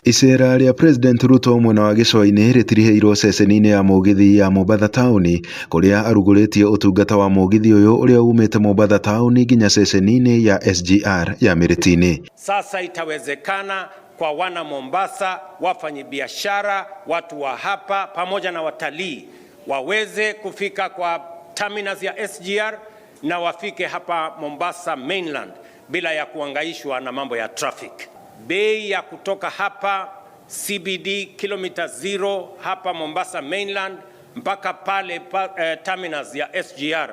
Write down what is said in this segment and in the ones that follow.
Icera rĩa President Ruto mwena wa gĩcũa-inĩ rĩtirihĩirwo ceceni-inĩ ya mũgithi ya Mombatha taũni kũrĩa arugũrĩtie ũtungata wa mũgithi ũyũ ũrĩa umĩte Mombatha taũni nginya ceceni-inĩ ya SGR ya Miritini. Sasa itawezekana kwa wana Mombasa, wafanyabiashara, watu wa hapa pamoja na watalii waweze kufika kwa terminus ya SGR na wafike hapa Mombasa mainland bila ya kuangaishwa na mambo ya traffic. Bei ya kutoka hapa CBD kilomita 0 hapa Mombasa mainland mpaka pale terminus ya SGR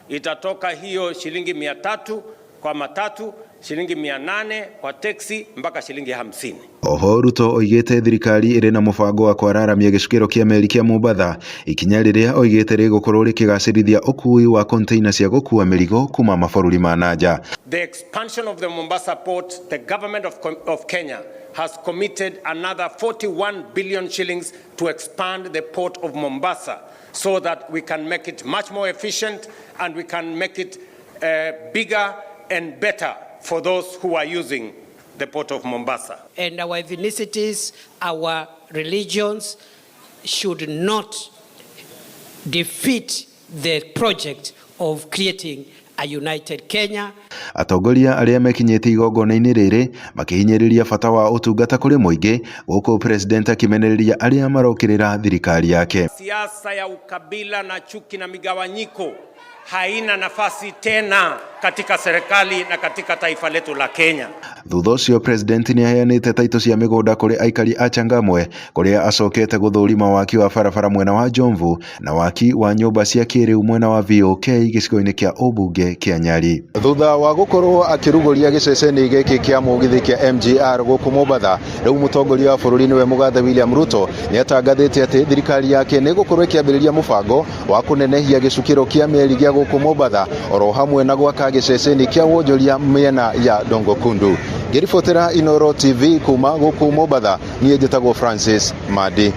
itatoka hiyo shilingi 300 kwa matatu, shilingi 800 kwa teksi mpaka shilingi 50. Oho Ruto oigĩte thirikari ĩrĩ na mũbango wa kwararamia gĩcukĩro kĩa meri kĩa Mombatha, ikinya rĩrĩa oigĩte rĩgũkorwo rĩkĩgacĩrithia ũkui wa container cia gũkua mĩrigo kuma mabũrũri ma nanja. The expansion of the Mombasa port, the government of Kenya has committed another 41 billion shillings to expand the port of Mombasa so that we can make it much more efficient and we can make it bigger and better for those who are using the port of Mombasa. And our ethnicities, our religions should not defeat the project of creating a united Kenya. Atongoria arĩa mekinyĩtie igongona-inĩ rĩrĩ makĩhinyĩrĩria bata wa ũtungata kũrĩ mũingĩ gũkũ President akĩmenereria arĩa marokĩrĩra thirikari yake. Siasa ya ukabila na chuki na migawanyiko haina nafasi tena katika serikali na katika taifa letu la Kenya. Thutha ũcio President nĩaheanĩte taitũ cia mĩgũnda kũrĩ aikari a Changamwe kũrĩa acokete gũthũrima waki wa barabara mwena wa Jomvu na waki wa nyũmba cia kĩrĩu mwena wa VOK gĩcigo-inĩ kĩa ũmbunge kĩa Nyali. Thutha wa gũkorwo akĩrugũria gĩceceni gĩkĩ kĩa mũgithi kĩa MGR gũkũ Mombatha, rĩu mũtongoria wa bũrũri nĩwe mũgathe William Ruto nĩatangathĩte atĩ thirikari yake nĩgũkorwo ĩkĩambĩrĩria mũbango wa kũnenehia gĩcukĩro kĩa meri gĩa gũkũ Mombatha oro hamwe na gwaka gĩceceni kĩa wonjoria mĩena ya Dongo Kundu. Ngĩribotera Inooro TV kuma gũkũ Mombatha, niĩ njĩtagwo Francis Madi.